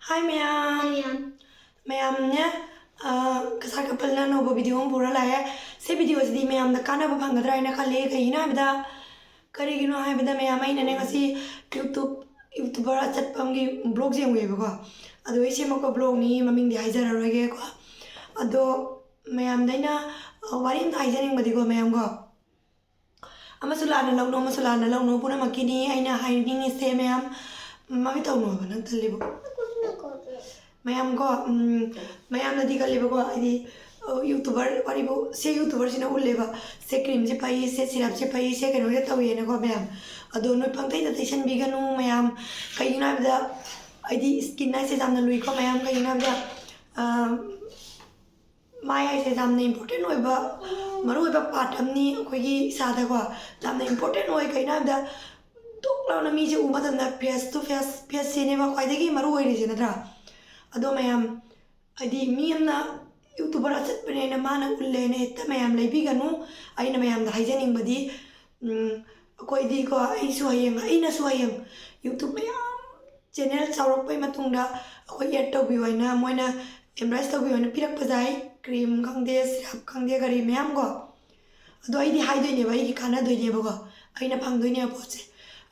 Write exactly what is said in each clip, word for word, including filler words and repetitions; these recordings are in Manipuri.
ꯍꯥꯏ ꯃꯌꯥꯝ꯫ ꯃꯌꯥꯝꯅꯦ, ꯀꯁꯥꯔ ꯀꯄꯜꯅ ꯑꯅꯧꯕ ꯚꯤꯗꯤꯑꯣ ꯑꯃ ꯄꯨꯔ ꯂꯥꯛꯑꯦ꯫ ꯁꯤ ꯚꯤꯗꯤꯑꯣꯁꯤꯗꯤ ꯃꯌꯥꯝꯗ ꯀꯥꯟꯅꯕ ꯐꯪꯒꯗ꯭ꯔꯥ ꯍꯥꯏꯅ ꯈꯜꯂꯤ꯫ ꯀꯩꯒꯤꯅꯣ ꯍꯥꯏꯕꯗ ꯀꯔꯤꯒꯤꯅꯣ ꯍꯥꯏꯕꯗ ꯃꯌꯥꯝ, ꯑꯩꯅꯅꯦ ꯉꯁꯤ ꯌꯨꯇ꯭ꯌꯨꯕ ꯌꯨꯇ꯭ꯌꯨꯕꯔ ꯑꯆꯠꯄ ꯑꯃꯒꯤ ꯕ꯭ꯂꯣꯒ ꯌꯦꯡꯉꯨꯏꯕꯀꯣ꯫ ꯑꯗꯣ ꯑꯩ ꯁꯦꯝꯃꯛꯄ ꯕ꯭ꯂꯣꯒꯅꯤ, ꯃꯃꯤꯡꯗꯤ ꯍꯥꯏꯖꯔꯔꯣꯏꯒꯦꯀꯣ꯫ ꯑꯗꯣ ꯃꯌꯥꯝꯗ ꯑꯩꯅ ꯋꯥꯔꯤ ꯑꯝꯇ ꯍꯥꯏꯖꯅꯤꯡꯕꯗꯤꯀꯣ ꯃꯌꯥꯝꯀꯣ, ꯑꯃꯁꯨ ꯂꯥꯟꯅ ꯂꯧꯅꯨ, ꯑꯃꯁꯨ ꯂꯥꯟꯅ ꯂꯧꯅꯨ, ꯄꯨꯝꯅꯃꯛꯀꯤꯅꯤ ꯑꯩꯅ ꯍꯥꯏꯅꯤꯡꯉꯤꯁꯦ ꯃꯌꯥꯝ꯫ ꯃꯃꯤꯠ ꯇꯧꯅꯨ ꯍꯥꯏꯕ ꯅꯪ ꯇꯜꯂꯤꯕꯣ꯫ ꯃꯌꯥꯝꯀꯣ, ꯎꯝ, ꯃꯌꯥꯝꯅꯗꯤ ꯈꯜꯂꯦꯕꯀꯣ, ꯍꯥꯏꯗꯤ, ꯑ, ꯌꯨꯇ꯭ꯌꯨꯕꯔ ꯋꯥꯔꯤꯕꯨ, ꯁꯦ ꯌꯨꯇ꯭ꯌꯨꯕꯔꯁꯤꯅ ꯎꯠꯂꯦꯕ, ꯁꯦ ꯀ꯭ꯔꯤꯝꯁꯦ ꯐꯩ, ꯁꯦ ꯁꯤꯔꯞꯁꯦ ꯐꯩ, ꯁꯦ ꯀꯩꯅꯣꯁꯦ ꯇꯧꯋꯦꯅꯀꯣ ꯃꯌꯥꯝ꯫ ꯑꯗꯣ ꯅꯣꯏ ꯄꯪꯇꯩꯗ ꯇꯩꯁꯟꯕꯤꯒꯅꯨ ꯃꯌꯥꯝ꯫ ꯀꯩꯒꯤꯅꯣ ꯍꯥꯏꯕꯗ, ꯍꯥꯏꯗꯤ ꯁ꯭ꯀꯤꯟ ꯍꯥꯏꯁꯦ ꯌꯥꯝꯅ ꯂꯨꯏꯀꯣ ꯃꯌꯥꯝ꯫ ꯀꯩꯒꯤꯅꯣ ꯍꯥꯏꯕꯗ, ꯑ, ꯃꯥꯏ ꯍꯥꯏꯁꯦ ꯌꯥꯝꯅ ꯏꯝꯄꯣꯔꯇꯦꯟ ꯑꯣꯏꯕ, ꯃꯔꯨ ꯑꯣꯏꯕ ꯄꯥꯔꯠ ꯑꯃꯅꯤ ꯑꯩꯈꯣꯏꯒꯤ ꯏꯁꯥꯗꯀꯣ꯫ ꯌꯥꯝꯅ ꯏꯝꯄꯣꯔꯇꯦꯟ ꯑꯣꯏ꯫ ꯀꯩꯅꯣ ꯍꯥꯏꯕꯗ, ꯇꯣꯛ ꯂꯥꯎꯅ ꯃꯤꯁꯦ ꯎꯕ ꯃꯇꯝꯗ ꯐꯦꯁ ꯇꯨ ꯐꯦꯁ, ꯐꯦꯁꯁꯤꯅꯦꯕ ꯈ꯭ꯋꯥꯏꯗꯒꯤ ꯃꯔꯨ ꯑꯣꯏꯔꯤꯁꯦ, ꯅꯠꯇ꯭ꯔꯥ? ꯑꯗꯣ ꯃꯌꯥꯝ, ꯍꯥꯏꯗꯤ ꯃꯤ ꯑꯃꯅ ꯌꯨꯇ꯭ꯌꯨꯕꯔ ꯑꯆꯠꯄꯅꯦꯅ ꯃꯥꯅ ꯎꯠꯂꯦꯅ ꯍꯦꯛꯇ ꯃꯌꯥꯝ ꯂꯩꯕꯤꯒꯅꯨ꯫ ꯑꯩꯅ ꯃꯌꯥꯝꯗ ꯍꯥꯏꯖꯅꯤꯡꯕꯗꯤ, ꯎꯝ, ꯑꯩꯈꯣꯏꯗꯤꯀꯣ, ꯑꯩꯁꯨ ꯍꯌꯦꯡ, ꯑꯩꯅꯁꯨ ꯍꯌꯦꯡ ꯌꯨꯇ꯭ꯌꯨꯕ ꯃꯌꯥꯝ ꯆꯦꯅꯦꯜ ꯆꯥꯎꯔꯛꯄꯩ ꯃꯇꯨꯡꯗ ꯑꯩꯈꯣꯏ ꯑꯦꯗ ꯇꯧꯕꯤꯌꯨ ꯍꯥꯏꯅ ꯃꯣꯏꯅ ꯑꯦꯝꯕ꯭ꯔꯦꯁ ꯇꯧꯕꯤꯌꯣꯅ ꯄꯤꯔꯛꯄꯁꯦ, ꯑꯩ ꯀ꯭ꯔꯤꯝ ꯈꯪꯗꯦ, ꯁꯤꯔꯞ ꯈꯪꯗꯦ, ꯀꯔꯤ ꯃꯌꯥꯝ ꯀꯣ꯫ ꯑꯗꯣ ꯑꯩꯗꯤ ꯍꯥꯏꯗꯣꯏꯅꯦꯕ, ꯑꯩꯒꯤ ꯀꯥꯟꯅꯗꯣꯏꯅꯦꯕꯀꯣ, ꯑꯩꯅ ꯐꯪꯗꯣꯏꯅꯦꯕ ꯄꯣꯠꯁꯦ꯫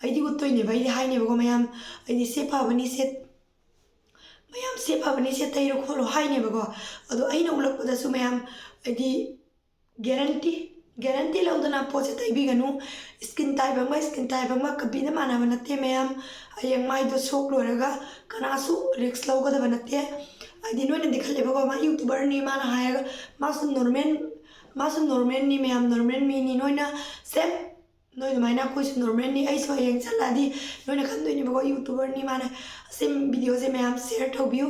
ꯑꯩꯗꯤ ꯎꯠꯇꯣꯏꯅꯦꯕ, ꯑꯩꯗꯤ ꯍꯥꯏꯅꯦꯕꯀꯣ ꯃꯌꯥꯝ, ꯑꯩꯗꯤ ꯁꯤ ꯐꯕꯅꯤ, ꯁꯤ ꯃꯌꯥꯝ ꯁꯤ ꯐꯕꯅꯤ, ꯁꯤ ꯇꯩꯔꯣ ꯈꯣꯠꯂꯣ ꯍꯥꯏꯅꯦꯕꯀꯣ꯫ ꯑꯗꯣ ꯑꯩꯅ ꯎꯠꯂꯛꯄꯗꯁꯨ ꯃꯌꯥꯝ, ꯍꯥꯏꯗꯤ ꯒꯦꯔꯟꯇꯤ, ꯒꯦꯔꯟꯇꯤ ꯂꯧꯗꯅ ꯄꯣꯠꯁꯦ ꯇꯩꯕꯤꯒꯅꯨ꯫ ꯁ꯭ꯀꯤꯟ ꯇꯥꯏꯞ ꯑꯃꯒ ꯁ꯭ꯀꯤꯟ ꯇꯥꯏꯞ ꯑꯃꯒ ꯀꯝꯄꯤꯅ ꯃꯥꯟꯅꯕ ꯅꯠꯇꯦ ꯃꯌꯥꯝ꯫ ꯍꯌꯦꯡ ꯃꯥꯏꯗꯣ ꯁꯣꯛ ꯂꯣꯏꯔꯒ ꯀꯅꯥꯁꯨ ꯔꯤꯛꯁ ꯂꯧꯒꯗꯕ ꯅꯠꯇꯦ꯫ ꯍꯥꯏꯗꯤ ꯅꯣꯏꯅꯗꯤ ꯈꯜꯂꯦꯕꯀꯣ, ꯃꯥ ꯌꯨꯇ꯭ꯌꯨꯕꯔꯅꯤ, ꯃꯥꯅ ꯍꯥꯏꯔꯒ ꯃꯥꯁꯨ ꯅꯣꯔꯃꯦꯜ, ꯃꯥꯁꯨ ꯅꯣꯔꯃꯦꯜꯅꯤ ꯃꯌꯥꯝ, ꯅꯣꯔꯃꯦꯜ ꯃꯤꯅꯤ꯫ ꯅꯣꯏꯅ ꯁꯦꯝ ꯅꯣꯏ ꯑꯗꯨꯃꯥꯏꯅ ꯑꯩꯈꯣꯏꯁꯨ ꯅꯣꯔꯃꯦꯜꯅꯤ, ꯑꯩꯁꯨ ꯍꯌꯦꯡ ꯆꯠꯂꯛꯑꯗꯤ ꯅꯣꯏꯅ ꯈꯟꯗꯣꯏꯅꯦꯕꯀꯣ, ꯌꯨꯇ꯭ꯌꯨꯕꯔꯅꯤ ꯃꯥꯅ꯫ ꯑꯁꯤ ꯚꯤꯗꯤꯑꯣꯁꯦ ꯃꯌꯥꯝ ꯁꯤꯌꯔ ꯇꯧꯕꯤꯌꯨ꯫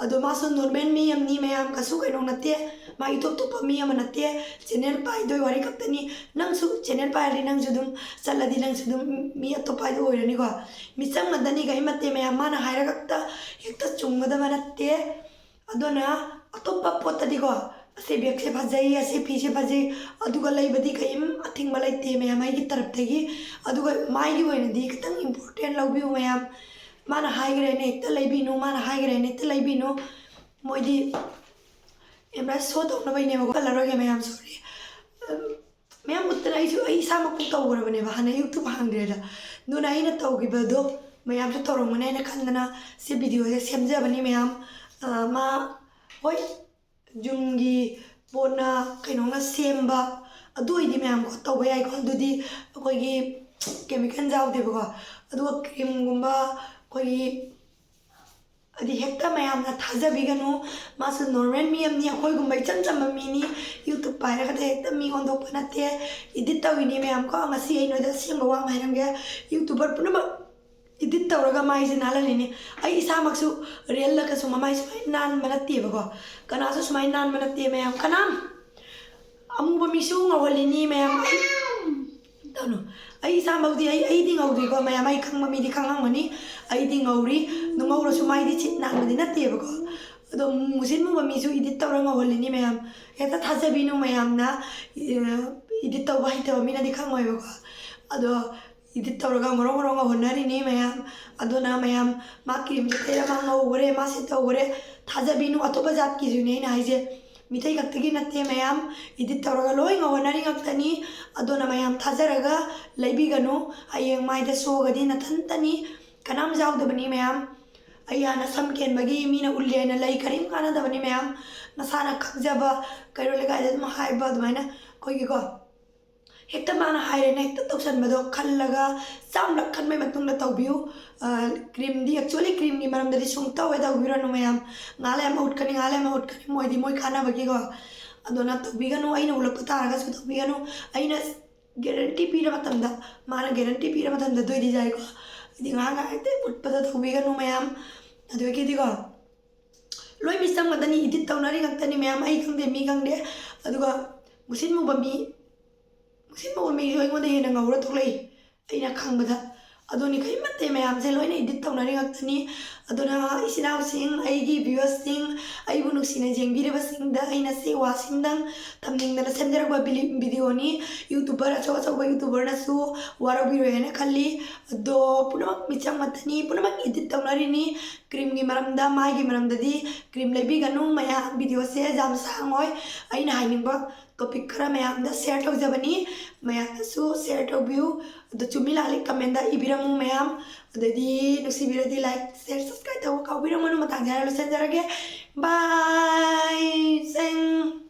ꯑꯗꯣ ꯃꯥꯁꯨ ꯅꯣꯔꯃꯦꯜ ꯃꯤ ꯑꯃꯅꯤ ꯃꯌꯥꯝ, ꯀꯩꯁꯨ ꯀꯩꯅꯣ ꯅꯠꯇꯦ꯫ ꯃꯥ ꯏꯇꯣꯞ ꯇꯣꯞꯄ ꯃꯤ ꯑꯃ ꯅꯠꯇꯦ꯫ ꯆꯦꯅꯦꯜ ꯄꯥꯏꯗꯣꯏ ꯋꯥꯔꯤ ꯈꯛꯇꯅꯤ꯫ ꯅꯪꯁꯨ ꯆꯦꯅꯦꯜ ꯄꯥꯏꯔꯗꯤ ꯅꯪꯁꯨ ꯑꯗꯨꯝ ꯆꯠꯂꯗꯤ ꯅꯪꯁꯨ ꯑꯗꯨꯝ ꯃꯤ ꯑꯇꯣꯞꯄ ꯍꯥꯏꯗꯣ ꯑꯣꯏꯔꯅꯤꯀꯣ꯫ ꯃꯤꯆꯪ ꯉꯥꯛꯇꯅꯤ ꯀꯩ ꯅꯠꯇꯦ ꯃꯌꯥꯝ, ꯃꯥꯅ ꯍꯥꯏꯔ ꯈꯛꯇ ꯍꯦꯛꯇ ꯆꯨꯝꯒꯗꯕ ꯅꯠꯇꯦ꯫ ꯑꯗꯨꯅ ꯑꯇꯣꯞꯄ ꯄꯣꯠꯇꯗꯤꯀꯣ, ꯑꯁꯤ ꯕꯦꯒꯁꯦ ꯐꯖꯩ, ꯑꯁꯤ ꯐꯤꯁꯦ ꯐꯖꯩ, ꯑꯗꯨꯒ ꯂꯩꯕꯗꯤ ꯀꯔꯤꯝ ꯑꯊꯤꯡꯕ ꯂꯩꯇꯦ ꯃꯌꯥꯝ ꯑꯩꯒꯤ ꯇꯔꯞꯇꯒꯤ꯫ ꯑꯗꯨꯒ ꯃꯥꯏꯒꯤ ꯑꯣꯏꯅꯗꯤ ꯈꯤꯇꯪ ꯏꯝꯄꯣꯔꯇꯦꯟ ꯂꯧꯕꯤꯌꯨ ꯃꯌꯥꯝ꯫ ꯃꯥꯅ ꯍꯥꯏꯈ꯭ꯔꯦꯅ ꯍꯦꯛꯇ ꯂꯩꯕꯤꯅꯨ, ꯃꯥꯅ ꯍꯥꯏꯈ꯭ꯔꯦꯅ ꯍꯦꯛꯇ ꯂꯩꯕꯤꯅꯨ꯫ ꯃꯣꯏꯗꯤ ꯑꯦꯝꯕ꯭ꯔꯦꯁ ꯁꯣ ꯇꯧꯅꯕꯩꯅꯦꯕꯀꯣ꯫ ꯀꯜꯂꯔꯣꯏꯒꯦ ꯃꯌꯥꯝ, ꯁꯣꯔꯤ꯫ ꯃꯌꯥꯝ ꯎꯠꯇꯅ ꯑꯩꯁꯨ, ꯑꯩ ꯏꯁꯥꯃꯛꯄꯨ ꯇꯧꯈ꯭ꯔꯕꯅꯦꯕ ꯍꯥꯟꯅ YouTube ꯍꯥꯡꯗ꯭ꯔꯤꯉꯩꯗ꯫ ꯑꯗꯨꯅ ꯑꯩꯅ ꯇꯧꯈꯤꯕꯗꯣ ꯃꯌꯥꯝꯁꯨ ꯇꯧꯔꯝꯒꯅꯤ ꯍꯥꯏꯅ ꯈꯟꯗꯅ ꯁꯤ ꯚꯤꯗꯤꯑꯣꯁꯦ ꯁꯦꯝꯖꯕꯅꯤ ꯃꯌꯥꯝ꯫ ꯑ, ꯃꯥ, ꯍꯣꯏ, ꯌꯨꯝꯒꯤ ꯄꯣꯠꯅ ꯀꯩꯅꯣꯅ ꯁꯦꯝꯕ, ꯑꯗꯨ ꯑꯣꯏꯗꯤ ꯃꯌꯥꯝ ꯀꯣ ꯇꯧꯕ ꯌꯥꯏꯀꯣ꯫ ꯑꯗꯨꯗꯤ ꯑꯩꯈꯣꯏꯒꯤ ꯀꯦꯃꯤꯀꯦꯜ ꯌꯥꯎꯗꯦꯕꯀꯣ꯫ ꯑꯗꯨꯒ ꯀ꯭ꯔꯤꯝꯒꯨꯝꯕ ꯑꯩꯈꯣꯏꯒꯤ, ꯍꯥꯏꯗꯤ ꯍꯦꯛꯇ ꯃꯌꯥꯝꯅ ꯊꯥꯖꯕꯤꯒꯅꯨ꯫ ꯃꯥꯁꯨ ꯅꯣꯔꯃꯦꯜ ꯃꯤ ꯑꯃꯅꯤ, ꯑꯩꯈꯣꯏꯒꯨꯝꯕ ꯏꯆꯝ ꯆꯝꯕ ꯃꯤꯅꯤ꯫ YouTube ꯄꯥꯏꯔꯒꯗ ꯍꯦꯛꯇ ꯃꯤ ꯑꯣꯟꯊꯣꯛꯄ ꯅꯠꯇꯦ꯫ ꯏꯗꯤꯠ ꯇꯧꯔꯤꯅꯤ ꯃꯌꯥꯝ ꯀꯣ꯫ ꯉꯁꯤ ꯑꯩ ꯅꯣꯏꯗ ꯑꯁꯦꯡꯕ ꯋꯥ ꯑꯃ ꯍꯥꯏꯔꯝꯒꯦ, YouTuber ꯄꯨꯝꯅꯃꯛ ꯏꯗꯤꯠ ꯇꯧꯔꯒ ꯃꯥꯏꯁꯦ ꯅꯥꯜꯍꯜꯂꯤꯅꯤ꯫ ꯑꯩ ꯏꯁꯥꯃꯛꯁꯨ ꯔꯤꯌꯦꯜꯗ ꯀꯩꯁꯨ ꯃꯃꯥꯏ ꯁꯨꯃꯥꯏꯅ ꯅꯥꯟꯕ ꯅꯠꯇꯦꯕꯀꯣ꯫ ꯀꯅꯥꯁꯨ ꯁꯨꯃꯥꯏꯅ ꯅꯥꯟꯕ ꯅꯠꯇꯦ ꯃꯌꯥꯝ꯫ ꯀꯅꯥꯝ ꯑꯃꯨꯕ ꯃꯤꯁꯨ ꯉꯧꯍꯜꯂꯤꯅꯤ ꯃꯌꯥꯝ꯫ ꯑꯩ ꯇꯧꯅꯨ꯫ ꯑꯩ ꯏꯁꯥꯃꯛꯇꯤ, ꯑꯩ, ꯑꯩꯗꯤ ꯉꯧꯗꯦꯀꯣ ꯃꯌꯥꯝ꯫ ꯑꯩ ꯈꯪꯕ ꯃꯤꯗꯤ ꯈꯪꯉꯝꯒꯅꯤ꯫ ꯑꯩꯗꯤ ꯉꯧꯔꯤ꯫ ꯑꯗꯨ ꯉꯧꯔꯁꯨ ꯃꯥꯏꯗꯤ ꯁꯤꯠ ꯅꯥꯟꯕꯗꯤ ꯅꯠꯇꯦꯕꯀꯣ꯫ ꯑꯗꯣ ꯃꯨꯁꯤꯟ ꯃꯨꯕ ꯃꯤꯁꯨ ꯏꯗꯤꯠ ꯇꯧꯔ ꯉꯧꯍꯜꯂꯤꯅꯤ ꯃꯌꯥꯝ꯫ ꯍꯦꯛꯇ ꯊꯥꯖꯕꯤꯅꯨ ꯃꯌꯥꯝꯅ꯫ ꯏꯗꯤꯠ ꯇꯧꯕ ꯍꯩꯇꯕ ꯃꯤꯅꯗꯤ ꯈꯪꯉꯣꯏꯕꯀꯣ꯫ ꯑꯗꯣ ꯏꯗꯤꯠ ꯇꯧꯔꯒ ꯉꯧꯔꯣ ꯉꯧꯔꯣ ꯉꯧꯍꯟꯅꯔꯤꯅꯤ ꯃꯌꯥꯝ꯫ ꯑꯗꯨꯅ ꯃꯌꯥꯝ, ꯃꯥ ꯀ꯭ꯔꯤꯝꯁꯦ ꯇꯩꯔ ꯃꯥ ꯉꯧꯈ꯭ꯔꯦ, ꯃꯥ ꯁꯤ ꯇꯧꯈ꯭ꯔꯦ, ꯊꯥꯖꯕꯤꯅꯨ꯫ ꯑꯇꯣꯞꯄ ꯖꯥꯠꯀꯤꯁꯨꯅꯦ ꯑꯩꯅ ꯍꯥꯏꯁꯦ, ꯃꯤꯇꯩ ꯈꯛꯇꯒꯤ ꯅꯠꯇꯦ ꯃꯌꯥꯝ꯫ ꯏꯗꯤꯠ ꯇꯧꯔꯒ ꯂꯣꯏ ꯉꯧꯍꯟꯅꯔꯤ ꯉꯥꯛꯇꯅꯤ꯫ ꯑꯗꯨꯅ ꯃꯌꯥꯝ ꯊꯥꯖꯔꯒ ꯂꯩꯕꯤꯒꯅꯨ꯫ ꯍꯌꯦꯡ ꯃꯥꯏꯗ ꯁꯣꯛꯑꯒꯗꯤ ꯅꯊꯟꯇꯅꯤ, ꯀꯅꯥꯝ ꯌꯥꯎꯗꯕꯅꯤ ꯃꯌꯥꯝ꯫ ꯑꯩ ꯍꯥꯟꯅ ꯁꯝ ꯀꯦꯟꯕꯒꯤ ꯃꯤꯅ ꯎꯠꯂꯦ ꯍꯥꯏꯅ ꯂꯩ ꯀꯔꯤꯝ ꯀꯥꯟꯅꯗꯕꯅꯤ ꯃꯌꯥꯝ꯫ ꯅꯁꯥꯅ ꯈꯪꯖꯕ, ꯀꯩꯔꯣꯜ ꯂꯩꯀꯥꯏꯗ ꯑꯗꯨꯝ ꯍꯥꯏꯕ ꯑꯗꯨꯃꯥꯏꯅ ꯑꯩꯈꯣꯏꯒꯤꯀꯣ꯫ ꯍꯦꯛꯇ ꯃꯥꯅ ꯍꯥꯏꯔꯦꯅ ꯍꯦꯛꯇ ꯇꯧꯁꯟꯕꯗꯣ ꯈꯜꯂꯒ ꯆꯥꯝꯂꯛ ꯈꯟꯕꯩ ꯃꯇꯨꯡꯗ ꯇꯧꯕꯤꯌꯨ꯫ ꯑ, ꯀ꯭ꯔꯤꯝꯗꯤ, actually ꯀ꯭ꯔꯤꯝꯒꯤ ꯃꯔꯝꯗꯗꯤ ꯁꯨꯡꯇꯧ ꯍꯦꯛ ꯇꯧꯕꯤꯔꯅꯨ ꯃꯌꯥꯝ꯫ ꯉꯥꯏꯍꯥꯛ ꯂꯩ ꯑꯃ ꯎꯠꯀꯅꯤ, ꯉꯥꯏꯍꯥꯛ ꯂꯩ ꯑꯃ ꯎꯠꯀꯅꯤ, ꯃꯣꯏꯗꯤ ꯃꯣꯏ ꯀꯥꯟꯅꯕꯒꯤꯀꯣ꯫ ꯑꯗꯨꯅ ꯇꯧꯕꯤꯒꯅꯨ, ꯑꯩꯅ ꯎꯠꯂꯛꯄ ꯇꯥꯔꯒꯁꯨ ꯇꯧꯕꯤꯒꯅꯨ꯫ ꯑꯩꯅ ꯒꯦꯔꯦꯟꯇꯤ ꯄꯤꯔ ꯃꯇꯝꯗ, ꯃꯥꯅ ꯒꯦꯔꯦꯟꯇꯤ ꯄꯤꯔ ꯃꯇꯝꯗ ꯑꯗꯨ ꯑꯣꯏꯗꯤ ꯌꯥꯏꯀꯣ꯫ ꯍꯥꯏꯗꯤ ꯉꯥꯏꯍꯥꯛ ꯉꯥꯏꯍꯥꯛ ꯍꯦꯛꯇ ꯎꯠꯄꯗ ꯇꯧꯕꯤꯒꯅꯨ ꯃꯌꯥꯝ꯫ ꯑꯗꯨꯗꯒꯤꯗꯤꯀꯣ, ꯂꯣꯏ ꯃꯤꯆꯝ ꯉꯥꯛꯇꯅꯤ, ꯏꯗꯤꯠ ꯇꯧꯅꯔꯤ ꯉꯥꯛꯇꯅꯤ ꯃꯌꯥꯝ, ꯑꯩ ꯈꯪꯗꯦ ꯃꯤ ꯈꯪꯗꯦ꯫ ꯑꯗꯨꯒ ꯃꯨꯁꯤꯟ ꯃꯨꯕ ꯃꯤ, ꯃꯨꯁꯤꯟ ꯃꯨꯕ ꯃꯤꯁꯨ ꯑꯩꯉꯣꯟꯗ ꯍꯦꯟꯅ ꯉꯧꯔ ꯊꯣꯛꯂꯛꯏ ꯑꯩꯅ ꯈꯪꯕꯗ꯫ ꯑꯗꯨꯅꯤ ꯀꯔꯤꯝ ꯅꯠꯇꯦ ꯃꯌꯥꯝꯁꯦ, ꯂꯣꯏꯅ ꯏꯗꯤꯠ ꯇꯧꯅꯔꯤ ꯉꯥꯛꯇꯅꯤ꯫ ꯑꯗꯨꯅ ꯏꯆꯤꯟ ꯏꯅꯥꯎꯁꯤꯡ, ꯑꯩꯒꯤ viewersꯁꯤꯡ, ꯑꯩꯕꯨ ꯅꯨꯡꯁꯤꯅ ꯌꯦꯡꯕꯤꯔꯤꯕꯁꯤꯡꯗ ꯑꯩꯅ ꯁꯤ ꯋꯥꯁꯤꯡꯗꯪ ꯇꯝꯅꯤꯡꯗꯅ ꯁꯦꯝꯖꯔꯛꯄ ꯕꯤꯂꯤ-, videoꯅꯤ꯫ YouTuber ꯑꯆꯧ ꯑꯆꯧꯕ YouTuberꯅꯁꯨ ꯋꯥꯔꯧꯕꯤꯔꯣꯏ ꯍꯥꯏꯅ ꯈꯜꯂꯤ꯫ ꯑꯗꯣ ꯄꯨꯝꯅꯃꯛ ꯃꯤꯆꯪ ꯃꯇꯅꯤ, ꯄꯨꯝꯅꯃꯛ edit ꯇꯧꯅꯔꯤꯅꯤ꯫ Creamꯒꯤ ꯃꯔꯝꯗ, ꯃꯥꯏꯒꯤ ꯃꯔꯝꯗꯗꯤ cream ꯂꯩꯕꯤꯒꯅꯨ ꯃꯌꯥꯝ꯫ Videoꯁꯦ ꯌꯥꯝ ꯁꯥꯡꯉꯣꯏ, ꯑꯩꯅ ꯍꯥꯏꯅꯤꯡꯕ topic ꯈꯔ ꯃꯌꯥꯝꯗ share ꯇꯧꯖꯕꯅꯤ꯫ ꯃꯌꯥꯝꯅꯁꯨ share ꯇꯧꯕꯤꯌꯨ꯫ ꯑꯗꯣ ꯆꯨꯝꯃꯤ ꯂꯥꯜꯂꯤ commentꯗ ꯏꯕꯤꯔꯝꯃꯨ ꯃꯌꯥꯝ꯫ ꯑꯗꯩꯗꯤ ꯅꯨꯡꯁꯤꯕꯤꯔꯗꯤ like, share, subscribe ꯇꯧꯕ ꯀꯥꯎꯕꯤꯔꯝꯒꯅꯨ꯫ ꯃꯇꯥꯡꯁꯦ ꯍꯥꯏꯔ ꯂꯣꯏꯁꯤꯟꯖꯔꯒꯦ꯫ Bye! ꯆꯦꯡ!